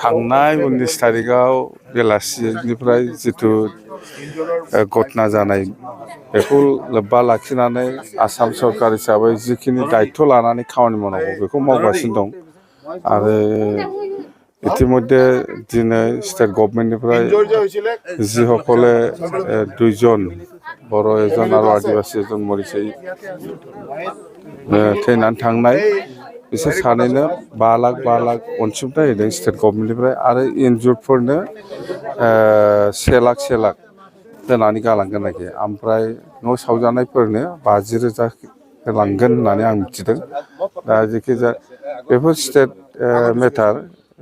थांनाय 19 तारिखाव बेलासिनिफ्राय जिथु घटना जानाय बेखौ लोब्बा लाखिनानै आसाम सरकार हिसाबै जिखिनि दायित्व लानानै खामानि मावनांगौ बेखौ मावगासिनो दं आरो इतिमध्ये दिनै स्टेट गभर्नमेन्टनिफ्राय जिসকले 2 जन बर' एजन आरो आदिबासि एजन मरिसै थैनानै थांनाय बिसोर सानैनो 5 लाख अनसुंथाइ होदों स्टेट गभर्नमेन्टनिफ्राय आरो इनजुर्डफोरनो 1 लाख होनानै गालांगोन आरोखि ओमफ्राय न' सावजानायफोरनो 50,000 होलांगोन होननानै आं मिथिदों दा जेखिजाया बेफोर स्टेट मेटार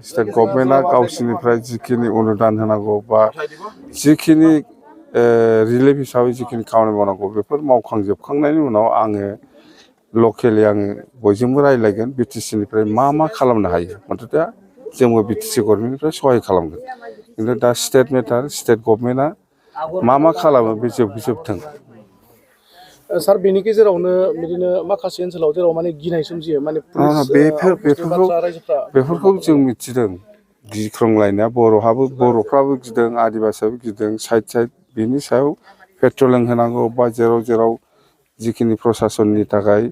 स्टेट गभर्नमेन्टआ गावसिनिफ्राय जिखिनि अनुदान होनांगौ बा जिखिनि रिलिफ हिसाबै जिखिनि खामानि मावनांगौ बेफोर मावखांजोबखांनायनि उनाव आङो लकेलि आङो बयजोंबो रायज्लायगोन बिटिसिनिफ्राय मा खालामनो हायो मथथे जोंबो बिटिसि गभर्नमेन्टनिफ्राय सहाय खालामगोन खिन्थु दा स्टेट मेटार स्टेट गभर्नमेन्टआ मा खालामो बे जोबथों सार बेनि गेजेरावनो बिदिनो माखासे ओनसोलाव जेराव माने गिनाय सोमजियो माने बेफोरखौ जों मिथिदों गिख्रंलायनाया बर'फ्राबो गिदों आदिबासियाबो गिदों साइड बिनि सायाव पेट्रलिं होनांगौ बा जेराव जिखिनि प्रसासननि थाखाय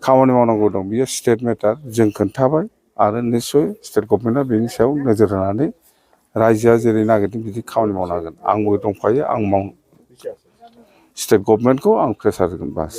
खामानि मावनांगौ दं बियो स्टेट मेटार जों खोन्थाबाय आरो निस्सय स्टेट गभर्नमेन्टआ बेनि सायाव नोजोर होनानै रायजोआ जेरै नागिरदों बिदि खामानि मावनो हागोन आंबो दंफायो आं स्टेट गभर्नमेन्टखौ आं प्रेसार होगोन बास